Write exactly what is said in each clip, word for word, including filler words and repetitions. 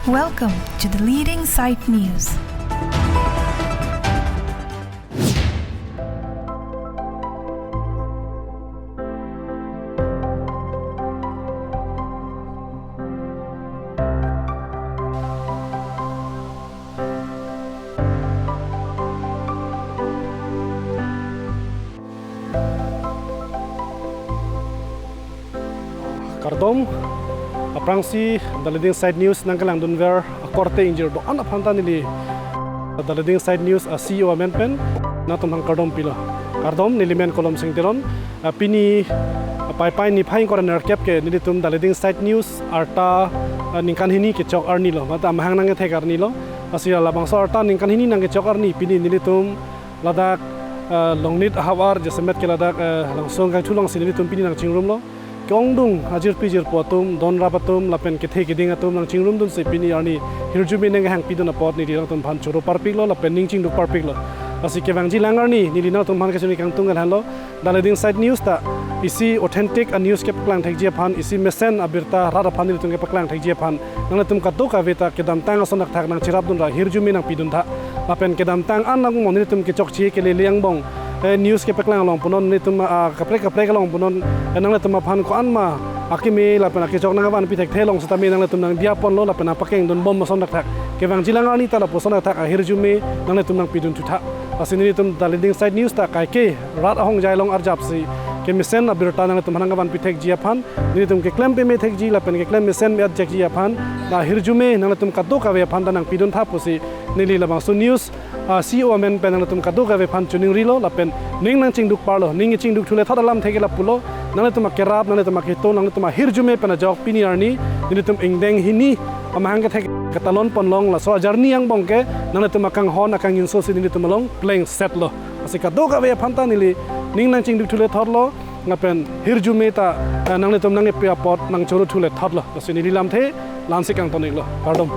Welcome to the leading site news. Kardom, aphrangsi The Leading Site News nangkelangdunver akorte ingjir do-an aphan ta neli The Leading Site News a-C E O amen pen nangtumphan kardom pilo. Kardom, neli men Kolomsing Teron. Ah, pini, ah, Paipai niphai ingkoi ra nerkep ke nelitum The Leading Site News arta, ah, ningkan hini kechok arni lo, mate amahang nangkethek arni lo. Lasi labangso arta ningkan hini nangkechok arni pini nelitum ladak, eh, Longnit ahavar jasemet ke ladak, eh, Langso Kangthu alongsi nelitum pini nangchingrumlo. Ke-ongdung ajirpi jirpo atum, don rap atum, lapen kethe keding atum nangchingrumdunsi pini arni hirjume nangkehangpidun apot neli nangtumphan choro parpiklo, lapen ning chingduk parpiklo. Lasi kevangji lang arni neli nangtumphan kachini kangtung kanghanlo. The Leading Site News ta isi authentic a-news kepaklang thekji aphan, isi mesen abirta rat aphan nelitum kepaklang thekji aphan nanglitum kadokave ta kedamtang ason thakthak nangcherapdun ra hirjume nangpidun tha. Lapen kedamtang an nangmon nelitum kechokche kelele angbong, eh, news kepaklang along punon nelitum, ah, kaprek kaprek along punon, eh, nanglitum aphan ko-an ma akeme lapen akechok nangvanpi thekthe along setame nanglitum nangdiyaponlo lapen nangpakengdunbom ason thakthak. Kevangji lang arni ta lapuson thakthak ahirjume nanglitum nangpidun thutha. Lasi nelitum The Leading Site News ta kaike rat ahongjai along arjapsi kemesen abirta nanglitum aphan nangvanpi thekji aphan, nelitum keklem peme thekji lapen keklem mesen me-etjekji aphan, ahirjume nanglitum kadokave aphan ta nangpidun tha pusi neli labangso news, ah, C E O amen pen nanglitum kadokave aphan choningrilo lapen ning nangchingduk parlo, ning chingduk thule thot alamthe ke lapulo, nanglitum akerap, nanglitum aketo, nanglitum ahirjume pen ajok pini arni nelitum ingdeng hini amahang kethek katalon ponlong, laso ajarni angbong ke nanglitum akanghon akangjinso si nelitum along plengsetlo. Lasi kadokave aphan ta neli ning nangchingduk thule thotlo, lapen hirjume ta, eh, nanglitum nangkepi apot nangchoro thule thotlo. Lasi neli lamthe la-ansi kangton-iklo. Kardom.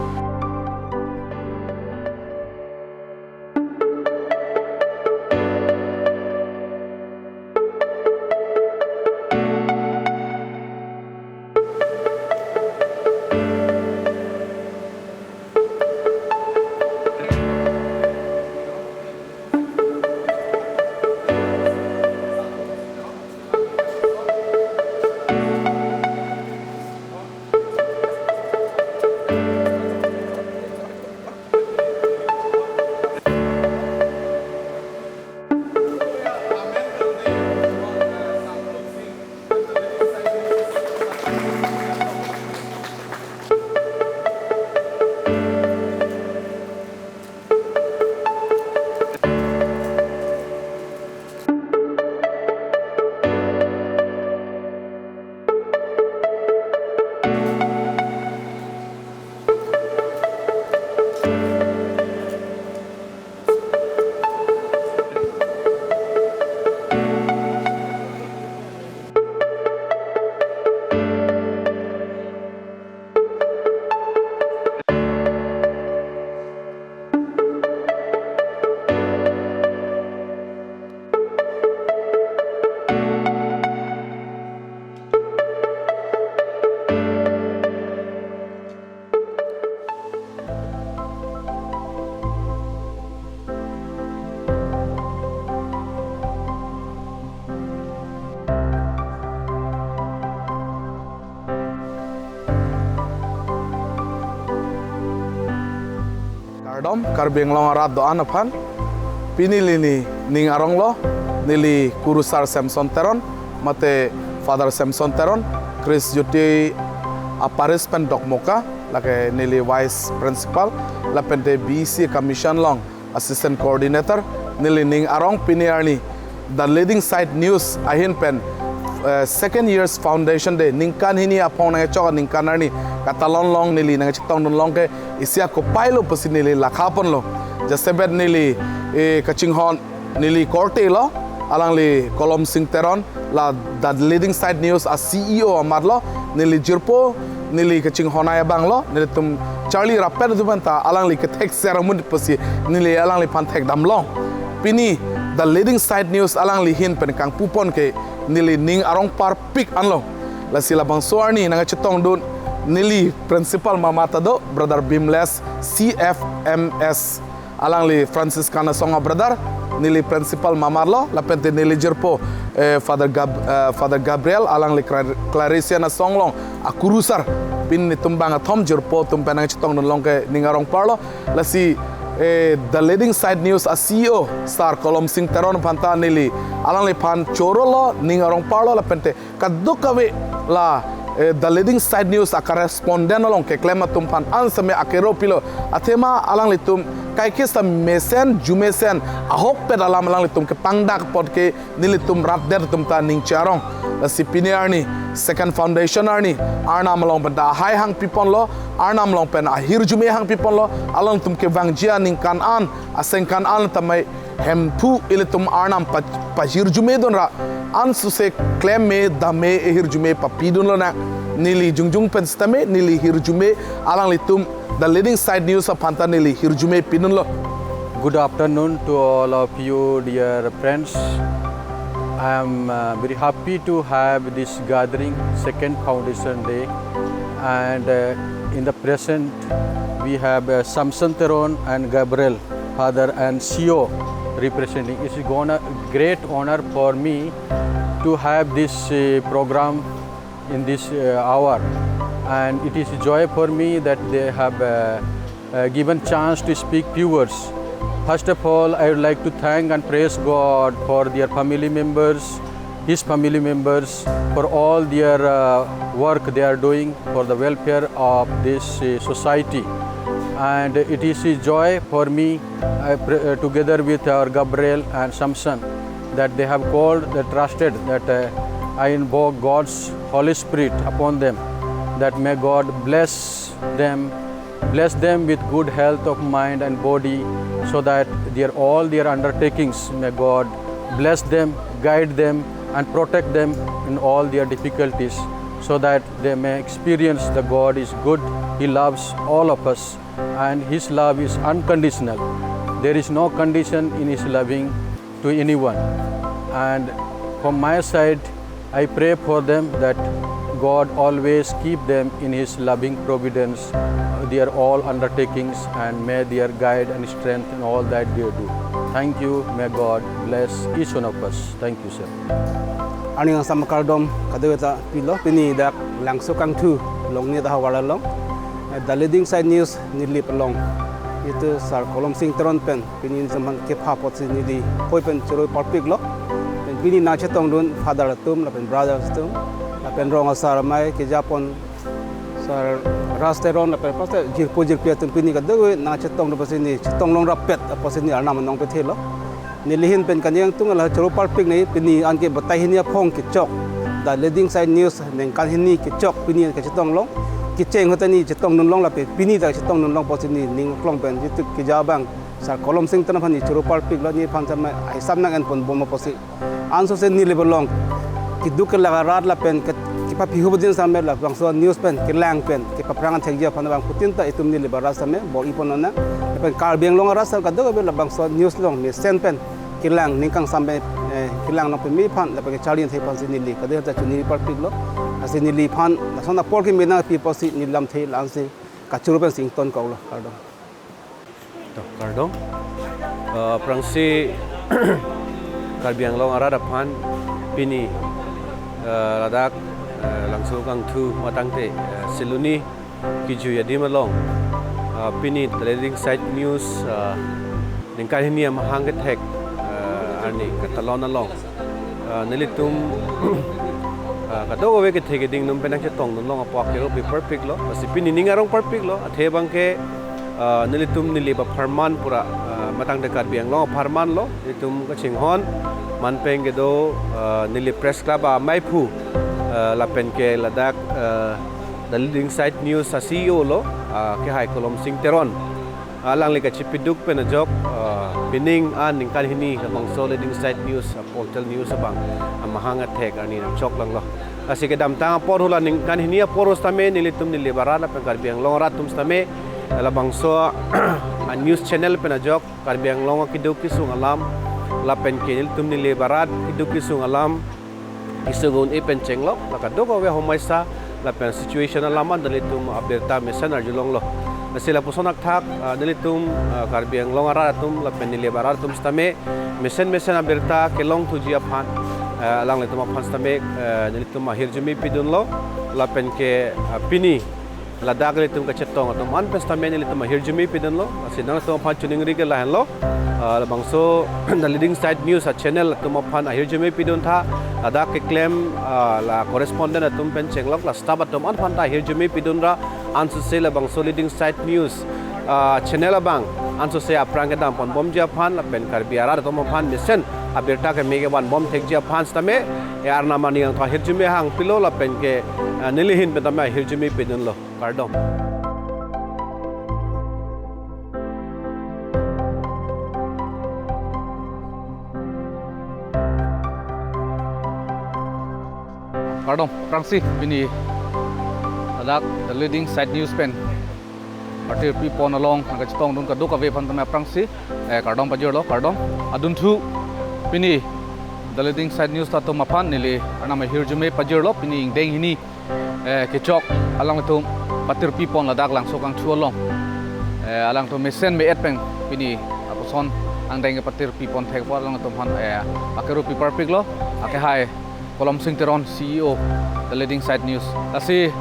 Kardom, Karbi Anglong arat do-an aphan. Pini neli ning aronglo, neli Kurusar Samson Teron, mate Father Samson Teron, Christ Jyoti a-parish pen Dokmoka, lake neli Vice Principal, lapente B E C Commission along Assistant Coordinator, neli ning arong pini arni The Leading Site News ahin pen, eh, second year's foundation day, ningkan hini aphong nangchok aningkan arni katalon along neli nangchetongdun along ke isi akopai lo pusi neli lakhaponlo. Jasemet neli, eh, kachinghon neli korte lo, alangli Kolomsing Teron, la The Leading Site News a-C E O amat lo, neli jirpo, neli kachinghonnei abang lo, nelitum charli rappet atum anta alangli kethekser amonit pusi neli alangliphan thekdamlong. Pini The Leading Site News alangli ahin pen kangpupon ke neli ning arong parpik anlo. Lasi labangso arni nangchetongdun neli principal mama ta do, Brother Bimles, C F M S. Alangli Franciscan asong a-brother, neli principal mama lo, lapente neli jirpo, eh, Father Gab-, eh, Father Gabriel, alangli Clar-, Claretian asong along akurusar, pini netum bang athom jirpo atum pen nangchetongdun long ke ning arong parlo, lasi, eh, The Leading Side News a-C E O, Sar Kolomsing Teron aphan ta neli, alangliphan choro lo, ning arong parlo, lapente kadokave la, eh, The Leading Side News a-correspondent along keklem atum aphan an seme akero pilo. Athema alanglitum kaiketa mesen, jumesen, ahokpet alam alanglitum kepangdak apot ke nelitum rat det atum ta ning charong. Lasi pini arni, Second Foundation arni, Arnam along pen ta ahai hangpiponlo, Arnam along pen ahirjume hangpiponlo, alangtum kevangji aningkan an, asengkan an ta mai Hemphu ilitum Arnam pa-, pahirjume dunra, ansose klem me dam me ahirjume papidun lonang. Neli jongjong pen sitame, neli hirjume alanglitum The Leading Side News aphan ta neli hirjume pidunlo. Good afternoon to all of you, dear friends. I am, uh, very happy to have this gathering, Second Foundation Day, and, uh, in the present, we have, uh, Samson Teron and Gabriel, Father and C E O representing. It's gonna great honor for me to have this, uh, program in this, uh, hour, and it is a joy for me that they have, uh, uh, given chance to speak few words. First of all, I would like to thank and praise God for their family members, his family members, for all their, uh, work they are doing for the welfare of this, uh, society. And it is a joy for me, I pray, uh, together with our Gabriel and Samson, that they have called, they trusted, that, uh, I invoke God's Holy Spirit upon them, that may God bless them, bless them with good health of mind and body, so that their, all their undertakings, may God bless them, guide them, and protect them in all their difficulties, so that they may experience the God is good, He loves all of us, and His love is unconditional. There is no condition in His loving to anyone. And from my side, I pray for them that God always keep them in His loving providence, their all undertakings, and may their guide and strength in all that they do. Thank you. May God bless each one of us. Thank you, sir. Arni kangsam kardom kadokave ta pilo, pini dak Langso Kangthu along ni ta havar along, eh, The Leading Side News nilip along, itum Sar Kolomsing Teron pen pini netum aphan kepha apotsi neli hoi pen choro parpiklo. Pen pini nangchetongdun father atum lapen brothers atum, lapen rong asar amei kejapon Sar Ras Teron lapen pastor jirpo jirpi atum pini kadokave nangchetongdun apotsi ne chetong long rapet apotsi ne Arnam anong pethelo. Neli ahin pen kaningtung la choro parpik ne, pini anke batai hini aphong kechok, The Leading Side News ningkan hini kechok pini anke chetong long, kecheng ahut ta ne chetongdun long lapen pini ta chetongdun long apotsi ne ning klong pen jitu keja abang Sar Kolomsing Teron aphan ne choro parpiklo, nephan sitame aisam nang-enpon bom apotsi ansose neli belong keduk kelak arat lapen ke, kepaphi hu budin sitame labangso news pen kelang pen kepaphrang thekji aphan abangphutin ta itum neli arat sitame bor-ipon nang. Lapen Karbi Anglong arat sitame kadokave labangso news along mesen pen kelang, ning kangsam pen, eh, kelang nangpame aphan lapen kecharli thek aphansi neli kadokave ta choro parpiklo. Lasi neliphan lason apor keme nangpi apotsi neli lamthe la-ansi kachoro pensi ingtonkoklo, kardom. To, kardom. Eh, aphrangsi Karbi Anglong arat aphan pini, eh, ladak, eh, Langso Kangthu matangte, eh, Siluni kejui adim along, eh, pini The Leading Side News, eh, ningkan hini amahang kethek, eh, arni katalon along, eh, nelitum, eh, kadokave kethe keding atum pen nangchetongdun long apot akero pi parpiklo, lasi pini ning arong parpiklo, athe abangke, eh, nelitum neli apharman pura, eh, matangte Karbi Anglong apharman lo, nelitum kachinghon, manpeng kedo, eh, neli press club ameiphu, eh, lapen ke ladak, eh, The Leading Side News a-C E O lo, eh, kehai Kolomsing Teron. Alangli kachipiduk pen ajok, ah, pining an ningkan hini labangso Leading Side News, ah, portal news abang, ah, mahang athek arni nangchok langlo. Lasi kedamtang apor hula ningkan hini apor sitame nelitum neli arat lapen Karbi Anglong arat atum sitame labangso, ah, news channel pen ajok Karbi Anglong akeduk kesung alam lapen ke nelitum neli arat keduk kesung alam kesung un-e pen chenglok, la kadokave ahomaisa lapen situation alam an nelitum abirta mesen arjulonglo. Lasi lapuson akthak, ah, nelitum, ah, Karbi Anglong arat atum lapen neli arat atum sitame mesen mesen abirta kelongthuji aphan, ah, alanglitum aphan sitame, ah, nelitum ahirjume pidunlo lapen ke, ah, pini ladak nelitum kachetong atum an pen sitame nelitum ahirjume pidunlo. Lasi nangtum aphan choningri ke lahenlo. Ah, labangso The Leading Sight News a-channel atum aphan ahirjume piduntha. Ladak keklem, ah, la correspondent atum pen chenglok la staff atum an aphan ta ahirjume pidunra ansose labangso Leading Sight News, ah, channel abang ansose aphrang kedam ponbomji aphan lapen Karbi arat atum aphan mesen abirta keme kevanbom thekji aphan sitame, eh, Arnam aning angtho ahirjume hangpilo lapen ke, ah, neli ahin pen tame ahirjume pidunlo. Kardom. Kardom, aphrangsi pini ladak The Leading Sight News pen patirpi pon along nangkachetongdun kadokave aphan tame aphrangsi, eh, kardom pajirlo, kardom. Adunthu pini The Leading Sight News ta atum aphan neli Arnam ahirjume pajirlo, pini ingdeng hini, eh, kechok alangtum patirpi pon ladak Langso Kangthu along. Eh, alangtum mesen me-et pen pini lapuson angdeng kepatirpi pon thek apot alangtum aphan, eh, akero piparpiklo, akehai Kolomsing Teron, C E O, The Leading Sight News. Lasi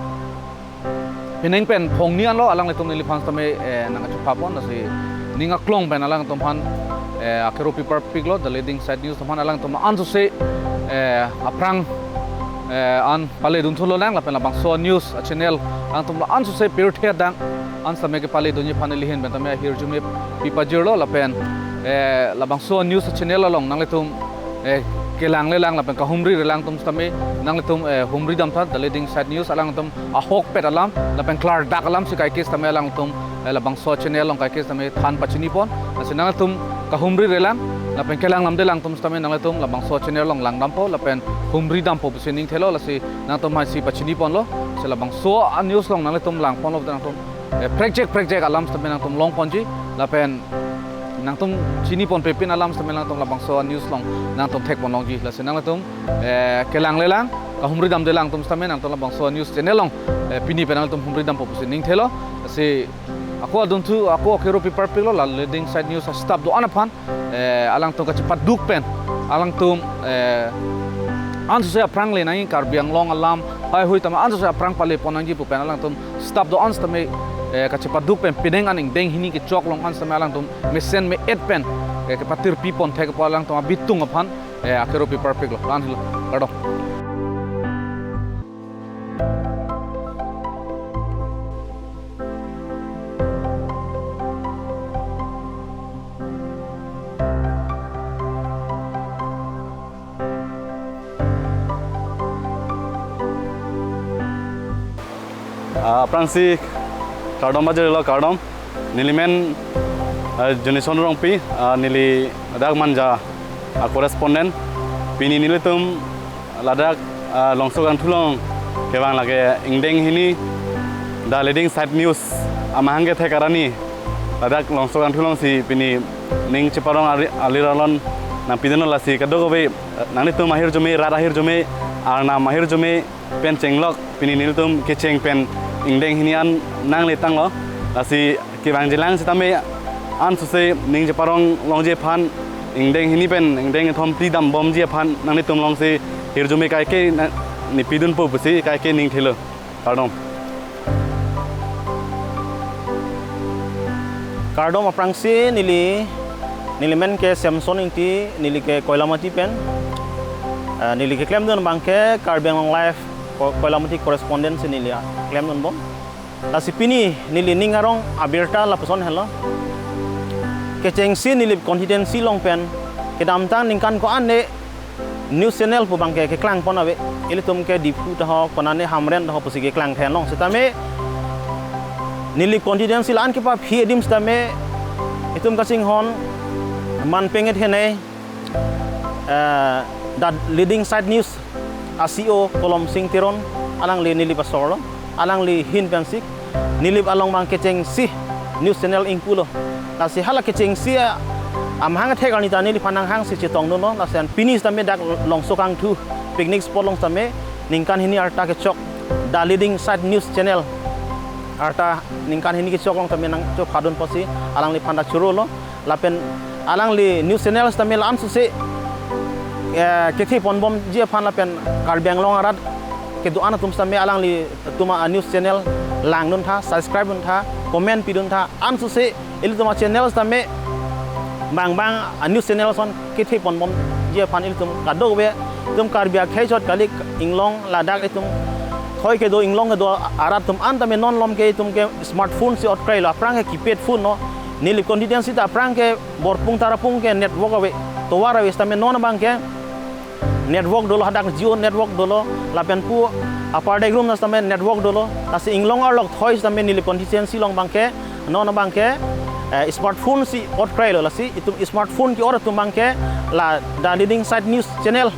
pining pen phongni anlo alanglitum neliphan sitame, eh, nangkachupha pon, lasi ning aklong pen alangtum aphan, eh, akero piparpiklo, The Leading Sight News aphan alangtum ansose, eh, aphrang, eh, an paledunthulo lang lapen labangso news a-channel alangtum ansose pirthe adang an sitame kepaledunji aphan neli ahin pen tame ahirjume pipajirlo lapen, eh, labangso news a-channel along nanglitum, eh, kelanglelang lapen kahumri relang atum sitame nanglitum, eh, humri damtha, The Leading Sight News alangtum ahokpet alam lapen klardak alamsi kaike sitame alangtum, eh, labangso channel along kaike sitame than pachini pon. Lasi nanglitum kahumri relang lapen kelang lamde lang atum sitame nanglitum labangso channel along langdampo lapen humri dampo pusi ningthelo, lasi nangtum aphansi pachini ponlo. Lasi labangso a-news along nanglitum langponlo, nangtum, eh, prekjak prekjak alam sitame nangtum longponji lapen nangtum chini ponpe pin alam sitame nangtum labangso a-news along nangtum thekpon longji. Lasi nangtum, eh, kelanglelang, kahumri damde lang atum sitame nangtum labangso news channel along, eh, pini pen nangtum humri dampo pusi ningthelo. Lasi ako adunthu, ako akero piparpiklo, la Leading Sight News a-staff do-an aphan, eh, alangtum kachepaduk pen alangtum, eh, ansose aphrang le nangji, Karbi Anglong alam heihui tame ansose aphrang palepon nangji pu pen alangtum staff do-an sitame, eh, kachepaduk pen pining an ingdeng hini kechok along an sitame alangtum mesen me-et pen, eh, kepatirpi pon thek apot alangtum abitung aphan, eh, akero piparpiklo. La-an helo. Kardom. Ah, aphrangsi kardom pajirlo, kardom. Neli men, ah, Jonison Rongpi, ah, neli ladak Manja, ah, correspondent. Pini nelitum ladak, ah, Langso Kangthu along kevang lake ingdeng hini The Leading Sight News amahang kethek arni ladak Langso Kangthu alongsi pini ning cheparong ari, alir alon nangpidunlo, lasi kadokave, eh, nanglitum ahirjume, rat ahirjume, Arnam ahirjume pen chenglok pini nelitum kecheng pen ingdeng hini an nangletanglo. Lasi kevangjilang sitame ansose ning cheparong longji aphan, ingdeng hini pen ingdeng kethom phli dambomji aphan nanglitum alongsi hirjume kaike na, nangpidunpo pusi kaike ningthelo. Kardom. Kardom aphrangsi neli, neli men ke Samson Ingti, neli ke Koilamati pen. Eh, neli keklemdun abang ke Karbi Anglong Live, Ko-, Koilamati correspondent si neli, ah, keklemdunbom. Lasi pini neli ning arong abirta lapuson henlo. Kechengsi neli constituency along pen kedamtang ningkan ko-an ne news channel pu abang ke keklangpon ave. Ilitum ke Diphu ta ho, konane Hamren ta ho pusi keklang thenlong. Sitame neli constituency la-an kepaphi adim sitame itum kachinghon man penget henei, eh, The Leading Sight News a-C E O Kolomsing Teron, alangli neli pasorlo, alangli ahin pensi neli along abang kechengsi news channel ingpulo. Lasi hala kechengsi, ah, amahang thek arni ta neliphan nanghangsi chetongdunlo. Lasi an pini sitame dak Langso Kangthu picnic spot along sitame ningkan hini arta kechok The Leading Site News Channel arta ningkan hini kechok along tame nangchophadun pusi alangliphan ta choro lo. Lapen alangli news channel tame la-an suse, eh, kethe ponbomji aphan lapen Karbi Anglong arat kedo-an atum tame alanglitum a news channel langdun tha, subscribe dun tha, comment pidun tha, an suse ilitum a channel tame bang bang a news channel ason kethe ponbomji aphan ilitum kadokave itum Karbi akhei chot kali, inglong ladak itum thoi kedo inglong kedo arat atum an tame non malom ke itum ke smartphone si ot krailo, aphrang ke keypad phone lo. Neli constituency ta aphrang ke Borpung Tarapung ke network ave, tovar ave, tame non abang ke network dolo, hadak Jio network dolo, lapen pu Upper Degrum na tame network dolo, lasi inglong arlo thoi tame neli constituency along abang ke non abang ke, eh, smartphone si ot krailo, lasi itum smartphone ke-ot atum abang ke la The Leading Site News Channel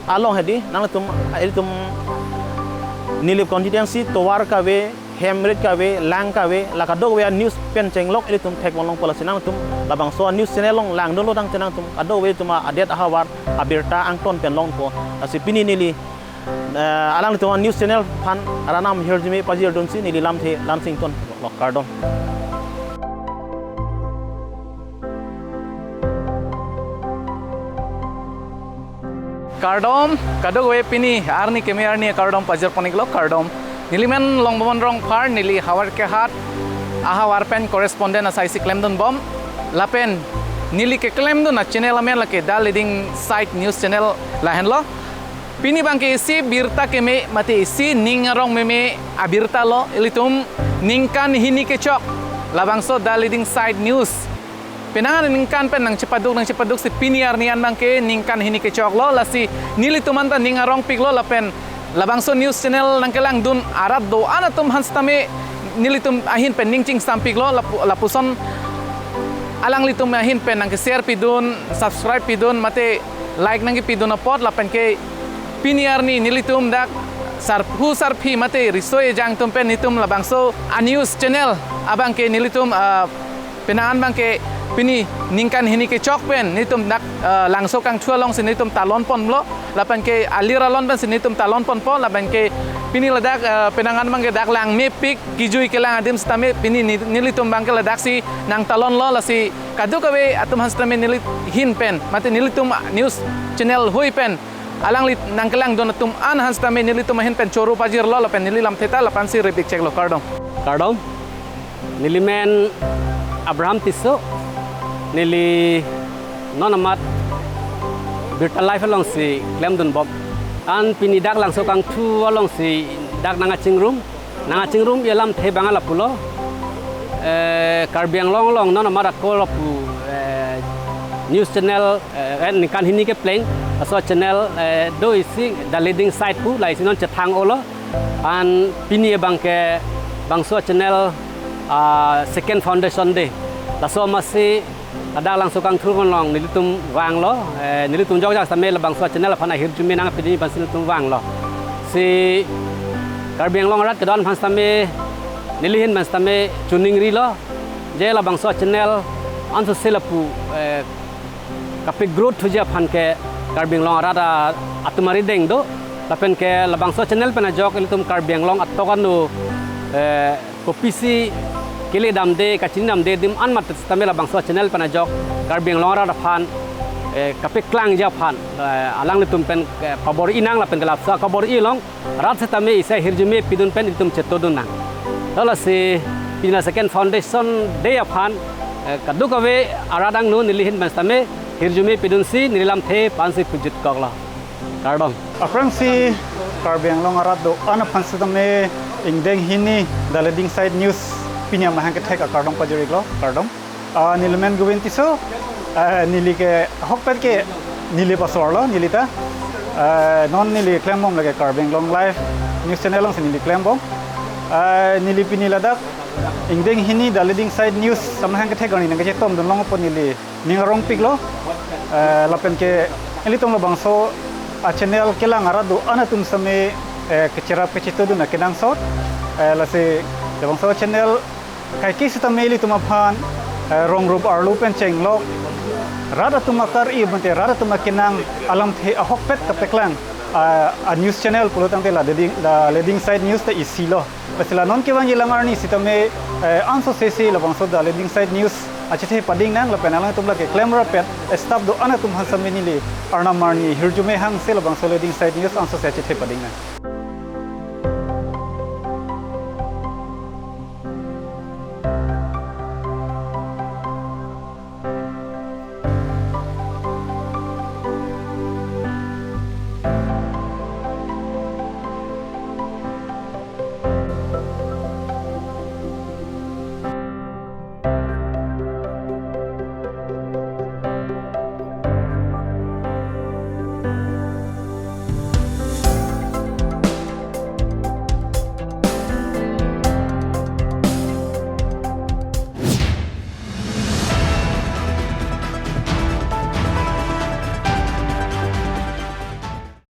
along hedi nangtum, itum neli constituency tovar kave, hem rit kave, lang kave, la kadokave a news pen chenglok ilitum thek ponlong pulo, lasi nangtum labangso a news channel along langdunlo tangte nangtum kadokave itum adet ahavar abirta angton pen longpo. Lasi pini neli, eh, alanglitum a news channel aphan aranam hirjume pajirdunsi neli lamthe lansing tonlo, kardom. Kardom, kadokave pini arni keme arni kardom pajir pon-iklo, kardom. Neli men Longbomon Rongphar, neli Howraghat ahavar pen correspondent asai si klemdunbom. Lapen neli keklemdun a channel amen lake The Leading Site News Channel lahenlo. Pini abang ke isi birta keme mate isi ning arong meme abirta lo, ilitum ningkan hini kechok labangso The Leading Site News penang aningkan pen nangchepaduk nangchepaduk si pini arni an abang ke ningkan hini kechoklo, lasi nelitum anta ning arongpiklo lapen labangso news channel nangkelangdun arat do-an atum aphan sitame nelitum ahin pen ning chingsampiklo, lapu-, lapuson alanglitum ahin pen nangke-share pidun, subscribe pidun, mate like nangkepidun apot lapen ke pini arni nelitum dak sarphu sarpi mate riso ejang atum pen nelitum labangso a news channel abang ke nelitum, ah, penang an abang ke pini ningkan hini kechok pen nelitum dak, ah, Langso Kangthu alongsi nelitum talon ponlo, lapen ke alir alon pensi nelitum talon ponpo, lapen ke pini ladak, ah, penang an abang ke dak langmepik, kejui kelang adim sitame pini ni-, nelitum abang ke ladaksi nangtalonlo, lasi kadokave atum aphan sitame neli ahin pen mate nelitum news channel hui pen alangli nangkelangdun atum an aphan sitame nelitum ahin pen choro pajirlo lapen neli lamthe ta la-ansi ripik cheklo, kardom. Kardom. Neli men Abraham Tisso. Neli non amat Birta Live alongsi klemdunbom. An pini dak Langso Kangthu alongsi dak nangkachingrum. Nangkachingrum alamthe abang lapulo. Eh, Karbi Anglong along non amat ako lapu, eh, news channel, eh, ningkan hini kepleng. Laso channel, eh, do isi The Leading Site pu, la isi non chethang-olo. An pini abang ke bangso channel, ah, second foundation day. Laso amatsi ladak Langso Kangthu along nelitum vanglo, eh, nelitum jokjak sitame labangso channel aphan ahirjume nangpidunji aphansi nelitum vanglo. Si Karbi Anglong arat kedo-an aphan sitame neli ahin pen sitame choningrilo, je labangso channel an suse lapu, eh, kape-growth thuji aphan ke Karbi Anglong arat a-, atum arideng do, lapen ke labangso channel pen ajok ilitum Karbi Anglong atok anu, eh, kopisi keledamde, kachinidamde adim an mate sitame labangso channel pen ajok Karbi Anglong arat aphan, eh, kapeklangji aphan, eh, alanglitum pen, eh, kabor-i nang lapen ke laso kabor-i along rat sitame isi ahirjume pidun pen itum chetodun nang. To lasi pini second foundation day aphan, eh, kadokave arat angno neli ahin pen sitame hirjume pidunsi neli lamthe pensi pujitkoklo. Kardom. Aphrangsi Karbi Anglong arat do-an aphan sitame ingdeng hini The Leading Site News pini amahang kethek akardom pajir-iklo, kardom. Ah, neli men Govind Tisso, ah, neli ke ahokpet ke neli pasarlo, neli ta. Ah, non neli klembom lake Karbi Anglong Live News Channel alongsi neli klembom. Ah, neli pini ladak ingdeng hini The Leading Site News samahang kethek arni nangkachetongdun long apot neli ning arongpiklo. Eh, lapen ke ilitum labangso a-channel kelang arat do-an atum sitame, eh, kecherap kechetodun akenangsot. Eh, lasi labangso channel kaike sitame ilitum aphan, eh, rong rup arlo pen chenglok, rat atum akar-i mate rat atum akenang alamthe ahokpet kapeklang A, a news channel pulo tangte la leading, la leading side news ta isi lo. Lasi la non kevangji alang arni sitame, eh, anso sesi labangso The Leading Side News achethe pading nang, lapen alangtum lake klemrap pen staff do-an atum aphan sitame neli Arnam arni hirjume hangsi labangso Leading Side News anso se achethe pading nang.